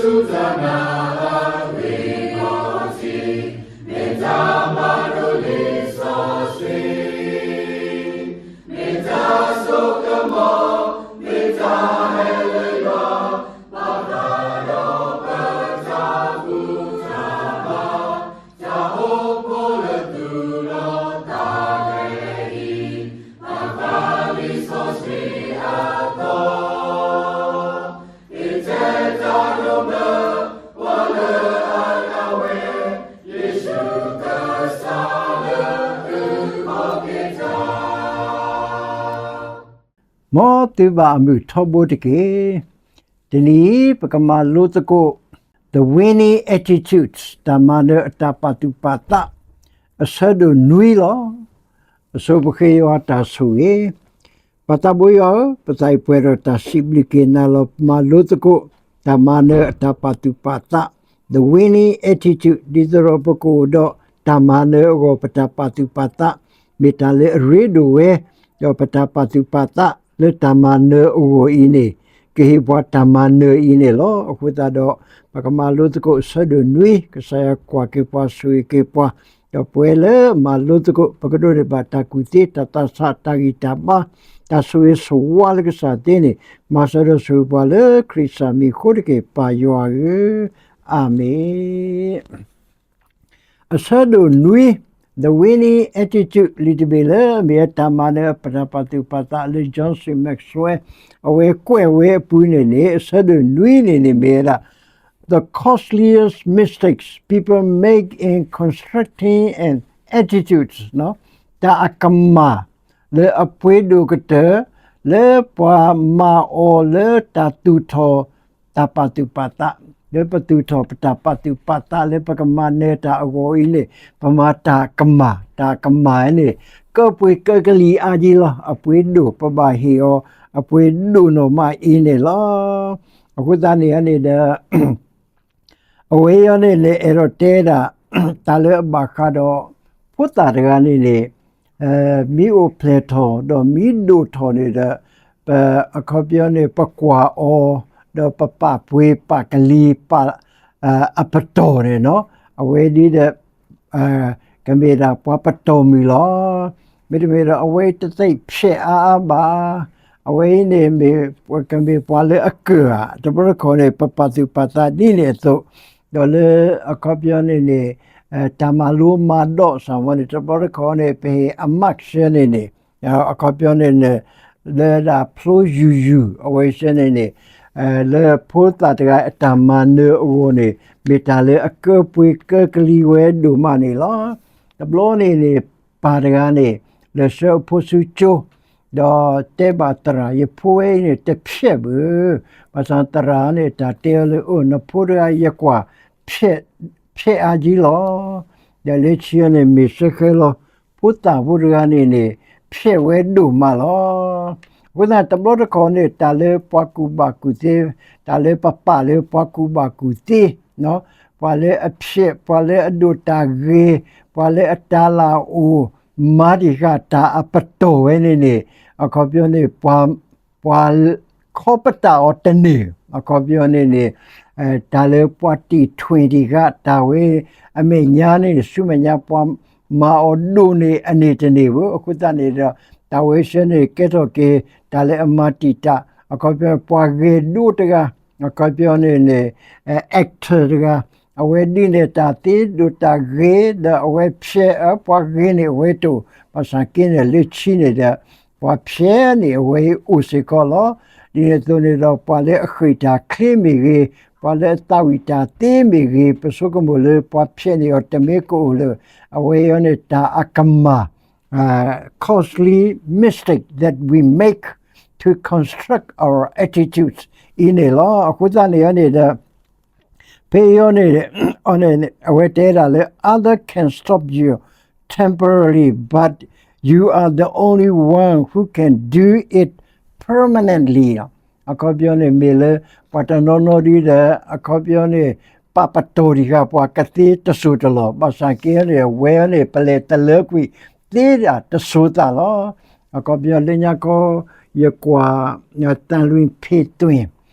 တၢ်နာ်အဂ့ၢ်ဒီးထံ, မ့ၢ်တၢ်မၤလိလံာ်စီဆှံ, မ့ၢ်တၢ်စိကမီၤ, မ့ၢ်တၢ်ဟဲလၢယွၤ, ဘၣ်ဃးဒီးပတၢ်ဘူၣ်တၢ်ဘါ, တၢ်အိၣ်ဖှိၣ်လၢသူၣ်လီၤသးလဲအံၤ, ဘၣ်ဃးလံာ်စီဆှံအသီ မ်သုဘၣ်အမုာ်ထီဘိတက့ၢ်. တနံၤအံၤ ပကမၤလိသကိး The Winning Attitude တၢ်မၤနၢၤအတၢ်ပာ်သူၣ်ပာ်သး, အဆၢဒိၣ်နွံလီၤ. အဆိပဃ့ယွၤတၢ်ဆိၣ်ဂ့ၤ ပှၤသးဘိယွၤဧၢ, ပသးအံၤပှဲၤဒီးတၢ်စံးဘျုးက့ၤနၤလီၤ. ပမၤလိသကိး တၢ်မၤနၢၤအတၢ်ပာ်သူၣ်ပာ်သး, The Winning Attitude, ဒ်သိးဒီးပကအိၣ်ဒီးတၢ်မၤနၢၤအဂီၢ် ပတၢ်ပာ်သူၣ်ပာ်သး မ့ၢ်တၢ်လၢအရ့ဒိၣ်ဝဲ, ဒီးပတၢ်ပာ်သူၣ်ပာ်သးလၢတၢ်မၤနၢၤအဂီၢ်အံၤန့ၣ် ကဟ့ၣ်ပှၤတၢ်မၤနၢၤအံၤန့ၣ်လီၤ. အဃိသတးဒီး ပကမၤလိသကိးအဆၢဒိၣ်နွံ, ကစၢ်ယွၤကွၢ်က့ၤပှၤဆိၣ်ဂ့ၤက့ၤပှၤ, ဒီးပဝဲလၢမၤလိသကိး ပကဒိးန့ၢ်ဘၣ်တၢ်ကူၣ်သ့, တၢ်သးဆး, တၢ်ဂံၢ်တၢ်ဘါ, တၢ်ဆိၣ်ဂ့ၤဆိၣ်ဝါလၢကစၢ်သ့န့ၣ် မၤစၢၤဒီးဆိၣ်ဂ့ၤပှၤလၢခရံာ်စၢ်မံၤအဃိတက့ၢ် ပၢ်ယွၤဧၢ, အၤမ့ၣ်. အဆၢဒိၣ်နွံ, The Winning Attitude လံာ်တဘ့ၣ်လၢအမ့ၢ်ဝဲတၢ်မၤနၢၤအတၢ်ပာ်သူၣ်ပာ်သးလၢ John C Maxwell အဝဲကွဲးဝဲအပူၤန့ၣ်န့ၣ် အဆၢဒိၣ်နွံန့ၣ်န့ၣ်မ့ၢ်ဝဲဒၣ် The costliest mistakes people make in constructing an attitude တၢ်အကမၣ်လၢအပှ့ၤဒိၣ်ကတၢၢ် လၢပှၤမၤအီၤလၢတၢ်သူၣ်ထီၣ် တၢ်ပာ်သူၣ်ပာ်သး, လၢပသူၣ်ထီၣ်ပတၢ်ပာ်သူၣ်ပာ်သးလၢပကမၤနၢၤတၢ်အဂီၢ်အံၤန့ၣ် ပမၤတၢ်ကမၣ်, တၢ်ကမၣ်န့ၣ် ကၢပှ့ၤကၢကလံၤအါကံလီၤ. အပှ့ၤဒိၣ်ပဘၣ်ဟ့ၣ်အီၤ, အပှ့ၤဒိၣ်နီၢ်မးအံၤန့ၣ်လီၤ. အဃိသတးန့ၣ်န့ၣ်ဒီး အဝဲအံၤန့ၣ်န့ၣ် အဲၣ်ဒိးတဲဒၣ် တၢ်လၢအဘၣ်ဃးဒီး ဖိသၣ်တဂၤန့ၣ်န့ၣ် မ့ၢ်အိၣ်ဖျဲၣ်ထီၣ် ဒီးမ့ၢ်ဒိၣ်ထီၣ်န့ၣ်ဒီး ပ အခီပညီန့ၣ် ပကွၢ်အီၤ ဒီးပပာ်ပှ့ၤပာ်ကလံၤပာ် အပတီၢ်န့ၣ်နီၤ အဝဲဒ်ဒီး ကမ့ၢ်ဒၣ်ပှၤပတီၢ်မုၢ်လီၤ. မ့တမ့ၢ်ဒီး အဝဲတသ့ၣ်ဖျဲးအါအါဘၣ်. အဝဲအံၤန့ၣ်မ့ၢ် ကမ့ၢ်ပှၤလၢအကၢၢ်ဧါ, တဘျီတခီၣ်န့ၣ် ပပာ်သူၣ်ပာ်သးဒ်န့ၣ်အသိး, ဒီးလၢအခီပညီန့ၣ်န့ၣ် တၢ်မၤလိမၤဒိးစ့ၢ်ကီးန့ၣ် တဘျီတခီၣ်န့ၣ် ပဟ့ၣ်အmarkဆၢန့ၣ်န့ၣ် အခီပညီန့ၣ်န့ၣ် လၢဒၣ်ဖျိယုၢ်ယုၢ် အဝဲဆၢန့ၣ်န့ၣ် လၢဖိသၣ်တဂၤအတၢ်မၤနၢၤအဂီၢ်န့ၣ် မ့ၢ်တၢ်လၢအကၢပှ့ၤကၢကလံၤဝဲဒိၣ်မးန့ၣ်လီၤ. တဘျီန့ၣ်န့ၣ် ပၢ်တဂၤန့ၣ် လဲၤဆှၢအဖိဆူကၠိ ဒီးတဲဘၣ်သရၣ် ယဖိဝဲအံၤန့ၣ် တဖျဲးဘၣ်. ဘၣ်ဆၣ်သရၣ်န့ၣ် တၢ်တဲအီၤလၢ အိၣ် နဖိတဂၤယကွၢ် ဖျဲးအါကံလီၤ. ဒီးလၢခံန့ၣ် မ့ၢ်စ့ၢ်ကီးလီၤ. ဖိသၣ်ဖိတဂၤန့ၣ်န့ၣ် ဖျဲးဝဲဒိၣ်မးလီၤ. အဃိသတး တဘျီတခီၣ်န့ၣ် တၢ်လၢပှၤကူၣ်ဘၣ်ကူၣ်သ့, တၢ်လၢပပာ်လၢပှၤကူၣ်ဘၣ်ကူၣ်သ့, ပှၤလၢအဖျဲး, ပှၤလၢအဒိးတၢ်ဂ့ၤ, ပှၤလၢအတၤလၤအိၣ် မၤတံာ်ဃာ်တၢ်အပတီၢ်ဝဲန့ၣ်န့ၣ် အခီပညီန့ၣ် ပှၤ ပှၤခီပတာ်အီၤတန့ၢ် အခီပညီန့ၣ်န့ၣ် တၢ်လၢပှၤတံာ်ထွံၣ်တံာ်ဃာ်တၢ်ဝဲ အမဲာ်ညါန့ၣ် ဆူမဲာ်ညါ ပှၤမၤအီၤဒိၣ်န့ၢ်အန့ၢ်တန့ၢ်ဘၣ်. အဃိသတးန့ၣ်ဒီး တၢ်ဝဲဆၢန့ၣ် ကဲထီၣ်က့ၤ တၢ်လၢအမၤတံာ်တာ် အခီပညီ ပှၤဂဲၤဒိတဂၤ အခီပညီန့ၣ်န့ၣ် actor တဂၤ အဝဲဒုးနဲၣ်တၢ်သ့ ဒိးတၢ်ဂ့ၤ ဒီးအဝဲဖျဲးအပှၤဂ့ၤန့ၣ် အဝဲတအိၣ် ဘၣ်ဆၣ်က့န့ၣ် လၢခံန့ၣ်ဒီး ပှၤဖျဲးန့ၣ် အဝဲအိၣ်စ့ၢ်ကီးလီၤ. ဒ်န့ၣ်အသိးန့ၣ်ဒီး ပှၤလၢအဃ့ၢ်တၢ်ချ့မ့ၢ်ဂ့ၤ, ပှၤလၢအသးဝံၣ်တၢ်သ့မ့ၢ်ဂ့ၤ, ပဆိကမိၣ်လၢပှၤဖျဲးန့ၢ်အီၤတမ့ၢ်ကအိၣ်လၢ အဝဲအံၤန့ၣ် တၢ်အကမၣ် costly mistake that we make to construct our attitudes အံၤန့ၣ်လီၤ. အဃိသတးန့ၣ်န့ၣ်ဒီး ဖဲအံၤန့ၣ် အဝဲတဲဒၣ်လၢ other can stop you temporarily, but you are the only one who can do it permanently. အခီပညီန့ၣ် မ့ၢ်လၢ ပှၤတနီၤနီၤဒ်ဒီး အခီပညီန့ၣ် ပာ်ပတီၢ်တံာ်ဃာ်ပှၤကသ့တစိၢ်တလီၢ်, ဘၣ်ဆၣ်က့န့ၣ် အဝဲန့ၣ် ပလဲၤတလၢကွံာ်သ့ဒၣ်တစိၤသးလီၤ. အခီပညီလၢညါခီ ယကွၢ် သံလွင်ဖေသွင်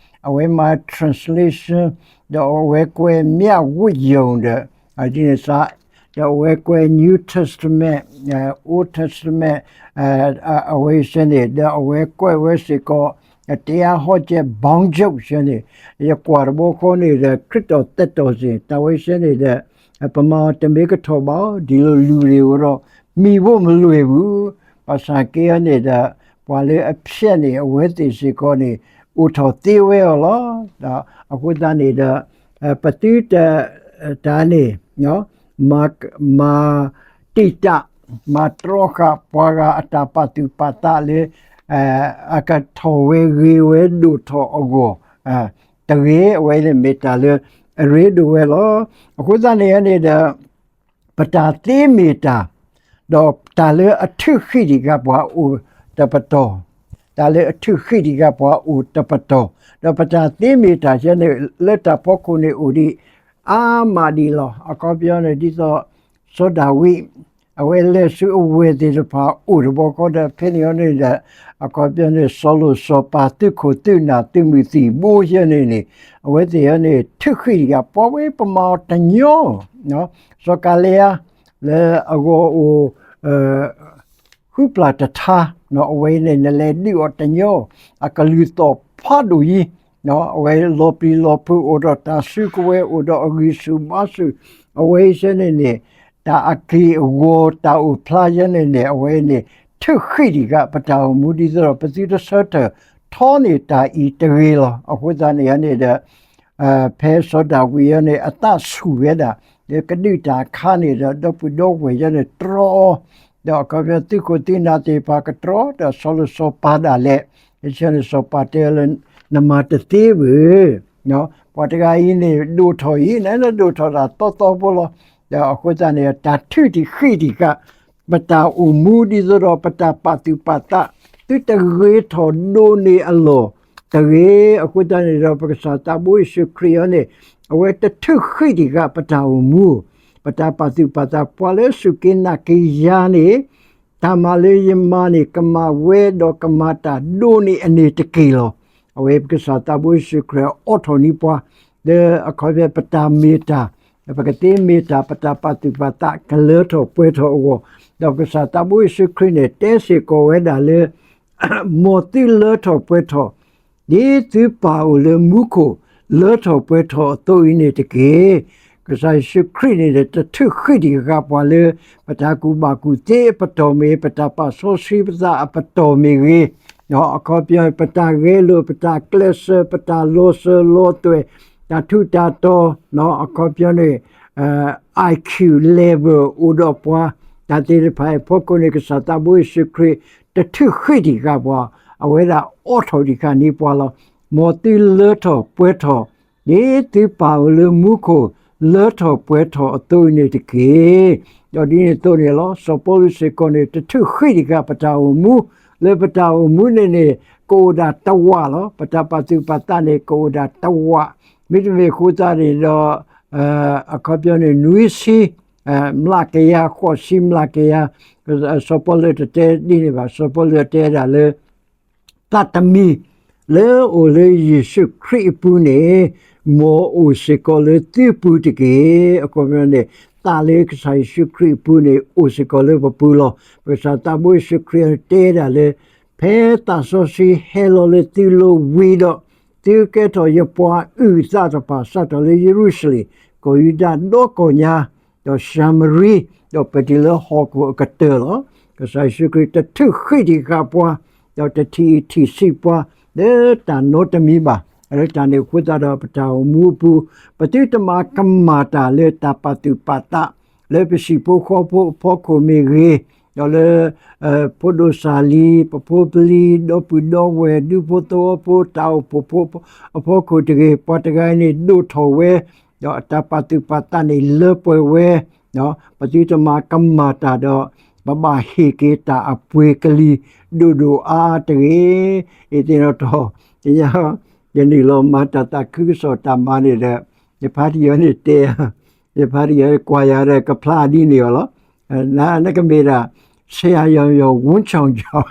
အဝဲမၤ translation ဒီးအဝဲကွဲး မျှဝေရုံ ဒီး ဒ်န့ၣ်စ့ၢ်, ဒီးအဝဲကွဲး New Testament, Old Testament, အဝဲစ့ၢ်န့ၣ် ဒီးအဝဲကွဲးဝဲစ့ၢ်ကီး တရားဟောချက်ပေါင်းစုံ စ့ၢ်န့ၣ်, ယကွၢ်တဘျီဃီန့ၣ်ဒီး ခရစ်တော်သက်တော်ဇယား တၢ်ဝဲစ့ၢ်န့ၣ်ဒီး ပမၤအီၤတမ့ၢ်ကထီၣ်ဘၣ်, ဒ်သိးလူၤန့ၣ်အိၣ်ဒီး မံၤဘိမလွဲၢ်ဘူး, ဘၣ်ဆၣ်က့န့ၣ်ဒီး ပှၤလၢအဖျဲးန့ၣ် အဝဲသ့ၣ်စ့ၢ်ကီးန့ၣ် အိၣ်ထီၣ်သ့ဝဲအီၤလီၤ. ဒီးအဃိသတးန့ၣ်ဒီး ပသုတ တၢ်န့ၣ် မၤ မၤတံာ်တာ် မၤတြီဃာ်ပှၤဂၤအတၢ်ပာ်သူၣ်ပာ်သးလၢ အကထီၣ်ဝဲဂ့ၤဝဲဒိၣ်ထီၣ်အဂီၢ်တဂ့ၤ, အဝဲန့ၣ်မ့ၢ်တၢ်လၢအရ့ဒိၣ်ဝဲလီၤ. အဃိသတးန့ၣ်န့ၣ်ဒီး ပတၢ်သ့မ့ၢ်တၢ်, ဒီးတၢ်လၢအထုးဃံးတံၢ်ဃာ်ပှၤအိၣ်တပတီၢ်, တၢ်လၢအထုးဃံးတံၢ်ဃာ်ပှၤအိၣ်တပတီၢ်, ဒီးပတၢ်သ့မ့ၢ်တၢ်ယဲန့ၣ် လၢတၢ်ဖီခိၣ်န့ၣ်အိၣ်ဒံး အါမးဒံးလီၤ. အခီပညီန့ၣ် ဒ်သိး စီၤဒၤဝံး အဝဲလဲၤဆူအဝဲၢ်သ့ၣ်တဖၣ်အိၣ်တဘျီဃီဒီး ဖဲန့ၣ်အီၤန့ၣ်ဒီး အခီပညီန့ၣ် စီၤလိၤစီၤပၤ သုးခိၣ်သုးနၢ် သုးမုၢ်သံၣ်ဘိယဲန့ၣ်န့ၣ် အဝဲသ့ၣ်အီၤန့ၣ် ထုးဃံးတံၢ်ဃာ် ပှၤဝဲပမၤအီၤတညီ, စီၤကၤလံယါ လၢအဂီၢ်အိၣ် ဃုပျၢ်တထါ, အဝဲန့ၣ် နလဲၤဒုးအီၤတညီ, အကလုၢ်သီၣ်ဖးဒိၣ်ယံၤ, အဝဲလီၤပျံၤလီၤဖုး အိၣ်ဒီးတၢ်စုကဝဲၤ အိၣ်ဒီးအဂံၢ်ဆူၣ်ဘါဆူၣ်, အဝဲစ့ၢ်န့ၣ်န့ၣ် တၢ်အက့ၢ်အဂီၤ တၢ်အိၣ်ဖျါယဲန့ၣ်န့ၣ် အဝဲန့ၣ် ထုးဃံးတံၢ်ဃာ်ပတၢ်အိၣ်မူ ဒ်သိးဒီး ပသုတဆၢထၢၣ်ထီန့ၢ်တၢ်အံၤတဂ့ၤလီၤ. အဃိသတးန့ၣ်န့ၣ်ဒီး ဖဲစီၤဒၤဝံးအီၤန့ၣ် အသးဆူၣ်ဝဲဒၣ် လၢကဒုးတၢ်အခါန့ၣ်ဒီး ဒီပုၢ်ဒီဝဲၢ်ယဲန့ၣ်တြီအီၤ, ဒီးအခီပညီသုးခိၣ်သုးနၢ်သ့ၣ်တဖၣ်ကတြီ ဒီးစီၤလိၤစီၤပၤဒၣ်လဲာ်, ယဆၢန့ၣ်စီၤပၤတဲလၢ နမၤတသ့ဘၣ်, ပှၤတဂၤအံၤန့ၣ် ဒိၣ်ထီၣ်အံၤ နဒိၣ်ထီၣ်တၢ်သီသီဖိလီၤ. ဒီးအဃိသတးန့ၣ် တၢ်ထုးတံၢ်ဃံးတံၢ်ဃာ် ပတၢ်အိၣ်မူ ဒ်သိးဒီးပတၢ်ပာ်သူၣ်ပာ်သး သုတဂ့ၤထီၣ်ဒိၣ်န့ၢ်အလီၢ်တဂ့ၤ. အဃိသတးန့ၣ်ဒီး ပကစၢ်သးဘိယ့ၣ်ၡူးခရံာ်အီၤန့ၣ် အဝဲတထုးဃံးတံၢ်ဃာ်ပတၢ်အိၣ်မူ, ပတၢ်ပာ်သူၣ်ပာ်သး ပှၤလၢစူၢ်က့ၤနာ်က့ၤယၤန့ၣ် တၢ်မၤလၢယမၤန့ၣ် ကမၤဝဲဒီးကမၤတၢ်ဒိၣ်န့ၢ်အန့ၣ်တက့ၢ်လီၤ. အဝဲပကစၢ်သးဘိယ့ၣ်ၡူးခရံာ်အိးထီၣ်န့ၢ်ပှၤ လၢအခီပညီပတၢ်မ့ၢ်တၢ် ပကသ့မ့ၢ်တၢ် ပတၢ်ပာ်သူၣ်ပာ်သးကလၢထီၣ်ပှဲၤထီၣ်အဂီၢ်, ဒီးပကစၢ်သးဘိယ့ၣ်ၡူးခရံာ်န့ၣ် တဲစ့ၢ်ကီးဝဲဒၣ်လၢ မ်သုလၢထီၣ်ပှဲၤထီၣ် ဒ်သုပၢ်အိၣ်လၢမူခိၣ် လၢထီၣ်ပှဲၤထီၣ်အသိးအံၤန့ၣ်တက့ၢ်. ကစၢ်ယ့ၣ်ၡူးခရံာ်န့ၣ်ဒီး တထုးဃံးတံၢ်ဃာ်ပှၤလၢ ပတၢ်ကူၣ်ဘၣ်ကူၣ်သ့အပတီၢ်မ့ၢ်ဂ့ၤ, ပတၢ်ပာ်စီဆှံပသးအပတီၢ်မ့ၢ်ဂ့ၤ, အခီပညီ ပတၢ်ဂဲၤလိာ် ပတၢ်ကျဲးစၢး ပတၢ်လီၤစၢၤလီၤသွဲၣ် တၢ်ထူးတၢ်တီၤ အခီပညီန့ၣ် IQ level အိၣ်ဒီးပှၤ တၢ်သ့ၣ်တဖၣ်အံၤအဖီခိၣ်န့ၣ် ကစၢ်သးဘိယ့ၣ်ၡူးခရံာ် တထုးဃံးတံၢ်ဃာ်ပှၤ, အဝဲဒၣ်အိးထီၣ်တံၢ်ဃာ်န့ၢ်ပှၤလီၤ. မ်သုလၢထီၣ်ပှဲၤထီၣ် ဒ်သုပၢ်အိၣ်လၢမူခိၣ် လၢထီၣ်ပှဲၤထီၣ်အသိးအံၤန့ၣ်တက့ၢ်. ဒီးဒ်န့ၣ်အသိးန့ၣ်လီၤ. စီၤပီလူးစ့ၢ်ကီးန့ၣ် တထုးဃံးတံၢ်ဃာ်ပတၢ်အိၣ်မူ, လၢပတၢ်အိၣ်မူန့ၣ်န့ၣ် ကအိၣ်ဒၣ်တဝာ်လီၤ. ပတၢ်ပာ်သူၣ်ပာ်သးန့ၣ် ကအိၣ်ဒၣ်တဝာ်, မ့တမ့ၢ်အဃိသတးန့ၣ်ဒီး အခီပညီန့ၣ် နွံဆံမျးကယၤ ဃိးဆံမျးကယၤ, စီၤပီလူးတတဲဒ်န့ၣ်ဘၣ်. စီၤပီလူးတဲဒၣ်လၢ သးတမံၤ လၢအအိၣ်လၢယ့ၣ်ၡူးခရံာ်အပူၤန့ၣ် မ်အအိၣ်စ့ၢ်ကီးလၢသုပူၤတက့ၢ်. အခီပညီန့ၣ် သးလၢကစၢ်ယ့ၣ်ၡူးခရံာ်အပူၤန့ၣ် အိၣ်စ့ၢ်ကီးလၢပပူၤလီၤ. ပကစၢ်သးဘိယ့ၣ်ၡူးခရံာ်တဲဒၣ်လၢ ဖဲသးစီဆှံဟဲလီၤလၢသုလိၤဝံၤဒီး သုကဲထီၣ်ယပှၤအုၣ်အသးတဖၣ် စးထီၣ်လၢယရူၤၡလ့ၣ်, ကီၢ်ယူဒၤဒီကီၢ်ညါ ဒီးၡၤမရံ, ဒီးပတုၤလၢဟီၣ်ခိၣ်အကတၢၢ်လီၤ. ကစၢ်ယ့ၣ်ၡူးခရံာ်တထုးဃံးတံၢ်ဃာ်ပှၤ, ဒီးတထံၣ်အံၤထံၣ်ဆံးပှၤ လၢတၢ်နီတမံၤဘၣ်. လၢတၢ်န့ၣ်အဃိသတးဒီး ပတၢ်အိၣ်မူအပူၤ ပသုတမၤကမၣ်တၢ်လၢတၢ်ပာ်သူၣ်ပာ်သး လၢပဟံၣ်ဖိဃီဖိအဖီခိၣ်မ့ၢ်ဂ့ၤ, ဒီးလၢ ဖိဒိၣ်စၢ်လံၤ ပဖိပလံၤ ဒီပုၢ်ဒီဝဲၢ် ဒူဖိသဝီဖိ တၢ်အိၣ်ဖှိၣ်ဖိအဖီခိၣ်တဂ့ၤ, ပှၤတဂၤအံၤန့ၣ်ဒိၣ်ထီၣ်ဝဲ, ဒီးအတၢ်ပာ်သူၣ်ပာ်သးန့ၣ်လၢပှဲၤဝဲ, ပသုတမၤကမၣ်တၢ်ဒီး ပဘၣ်ဟ့ၣ်က့ၤတၢ်အပှ့ၤကလံၤ ဒိၣ်ဒိၣ်အါအါတဂ့ၤ. အသ့ၣ်နီၣ်ထီၣ် ယ ယနုာ်လီၤမၤတၢ်သးခုကစီၣ်တၢ်မၤန့ၣ်ဒီး ယဖါတံၢ်အီၤန့ၣ်တဲ, ယဖါတံၢ်အီၤကွၢ်ယၤဒီးကဖျါဒ်န့ၣ်အီၤလီၤ. နကမ့ၢ်ဒၣ် ဆရာယောင်ယောင် ဝင်းချောင်ကျော်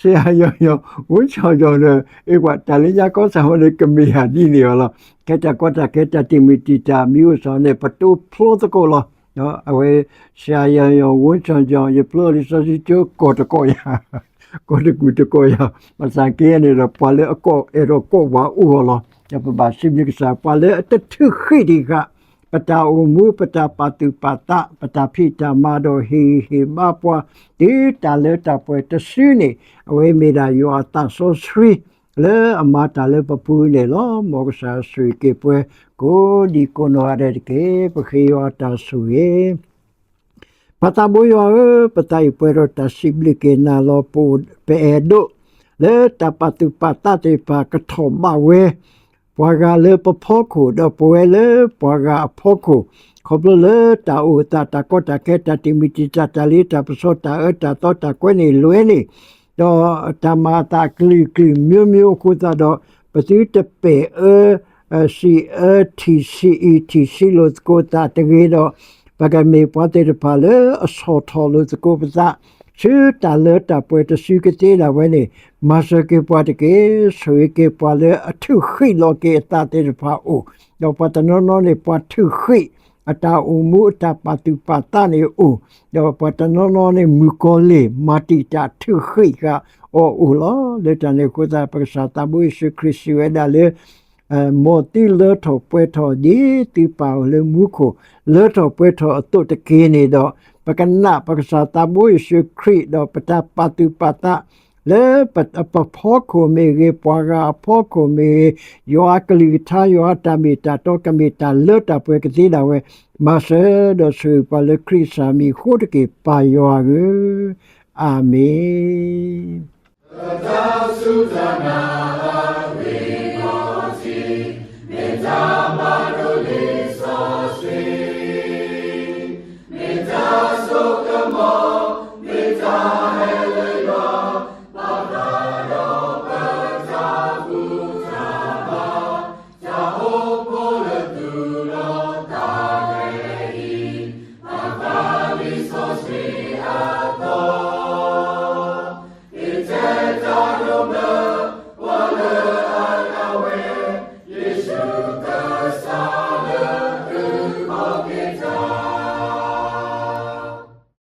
ဆရာယောင်ယောင် ဝင်းချောင်ကျော်ဒီး အ့ၣ် ပှၤတၢ်လၢညါကီၢ်ဆၣ်ဝဲန့ၣ် ကမ့ၢ်ယၤဒ်န့ၣ်အီၤလီၤ. ကဲတၢ်ကီတၢ်ခဲ တၢ်တံာ်မုၢ်တံာ်တာ် မ့ၢ်အိၣ်စ့ၢ်န့ၣ် ပတိဖျိသကိးလီၤ. အဝဲ ဆရာယောင်ယောင် ဝင်းချောင်ကျော် ယဖျိလံာ်စီဆှံကၠိ ကိးတကိးယၤ ကိးတကူာ်တကိးယၤ ဘၣ်ဆၣ်က့န့ၣ်ဒီး ပှၤလၢအကိးအဲၣ်ဒိးကိးပှၤအိၣ်အီၤလီၤ. ဒီးပဘၣ်စံးဘျုးကစၢ် ပှၤလၢအတထုးဃံးတံၢ်ဃာ် ပတၢ်အိၣ်မူ ပတၢ်ပာ်သူၣ်ပာ်သး ပတၢ်ဖံးတၢ်မၤဒီးဟ့ၣ်ဂံၢ်ဟ့ၣ်ဘါပှၤ တုၤတၢ်လၢတၢ်ပှဲၤတစုန့ၣ် အဝဲမ့ၢ်ဒၣ်ယွၤအသးစီဆှံ လၢအမၤတၢ်လၢပပူၤန့ၣ်လီၤ. မ်ကစၢ်ဆိၣ်ဂ့ၤက့ၤပှၤ ကိးဒံကိးနီၢ်ဂၤဒဲးတက့ၢ်. ပဃ့ယွၤအတၢ်ဆိၣ်ဂ့ၤ ပၢ်သးဘိယွၤဧၢ, ပသးအံၤပှဲၤဒီးတၢ်စံးဘျုးက့ၤနၤလီၤ. ပအိၣ်ပအဲၣ်ဒိး လၢတၢ်ပာ်သူၣ်ပာ်သးသ့ၣ်တဖၣ် ကထီၣ်ဘၣ်ဝဲ ပှၤဂၤလၢပဖီခိၣ် ဒီးပဝဲလၢပှၤဂၤအဖီခိၣ်, ခီဖျိလၢတၢ်အိၣ်အသး တၢ်ကီတၢ်ခဲ တၢ်တံာ်မုၢ်တံာ်တာ် တၢ်လ့တၢ်ပစီ တၢ်အၢတၢ်သီ တၢ်ကွဲန့ၢ်လွဲန့ၢ် ဒီးတၢ်မၤအသးအကလုာ်ကလုာ် မျိုးမျိုးအဃိသတးဒီး ပသုတပဲာ်အၢ စံးအၢ ထံၣ်ဆံးအံၤ ထံၣ်ဆံးလိာ်သကိးသးတဂ့ၤဒီး ပကမ့ၢ်ပှၤသ့ၣ်တဖၣ်လၢအဆီၣ်ထီၣ်လိာ်သကိးပသး ဆူတၢ်လၢတၢ်ပှဲၤတစုကသ့ဒၣ်ဝဲန့ၣ် မၤစၢၤက့ၤပှၤတက့ၢ်. ဆိၣ်ဂ့ၤက့ၤပှၤလၢအထုးဃံးလီၤက့ၤအသးသ့ၣ်တဖၣ်အိၣ်, ဒီးပှၤတနီၤနီၤန့ၣ် ပှၤထုးဃံး အတၢ်အိၣ်မူအတၢ်ပာ်သူၣ်ပာ်သးန့ၣ်အိၣ်, ဒီးပှၤတနီၤနီၤန့ၣ် မုၣ်ကီၤလံၢ် မၤတံာ်တာ်ထုးဃံးဃာ်အီၤအိၣ်လီၤ. လၢတၢ်န့ၣ်အဃိသတး ပကစၢ်သးဘိယ့ၣ်ၡူးခရံာ်စံးဝဲဒၣ်လၢ မ်သုလၢထီၣ်ပှဲၤထီၣ် ဒ်သုပၢ်အိၣ်လၢမူခိၣ် လၢထီၣ်ပှဲၤထီၣ်အသိးတက့ၢ်န့ၣ်ဒီး ပကနၣ်ပကစၢ်သးဘိယ့ၣ်ၡူးခရံာ် ဒီးပတၢ်ပာ်သူၣ်ပာ်သး လၢပဖီခိၣ်မ့ၢ်ဂ့ၤ, ပှၤဂၤအဖီခိၣ်မ့ၢ်ဂ့ၤ, ယွၤအကလုၢ်ကထါ ယွၤအတၢ်မ့ၢ်တၢ်တီ ကမ့ၢ်တၢ်လၢတၢ်ပှဲၤကသ့ဒၣ်ဝဲ, မၤစၢၤဒီးဆိၣ်ဂ့ၤပှၤလၢခရံာ်ကစၢ်မံၤအဃိတက့ၢ် ပၢ်ယွၤဧၢ, အၤမ့ၣ်.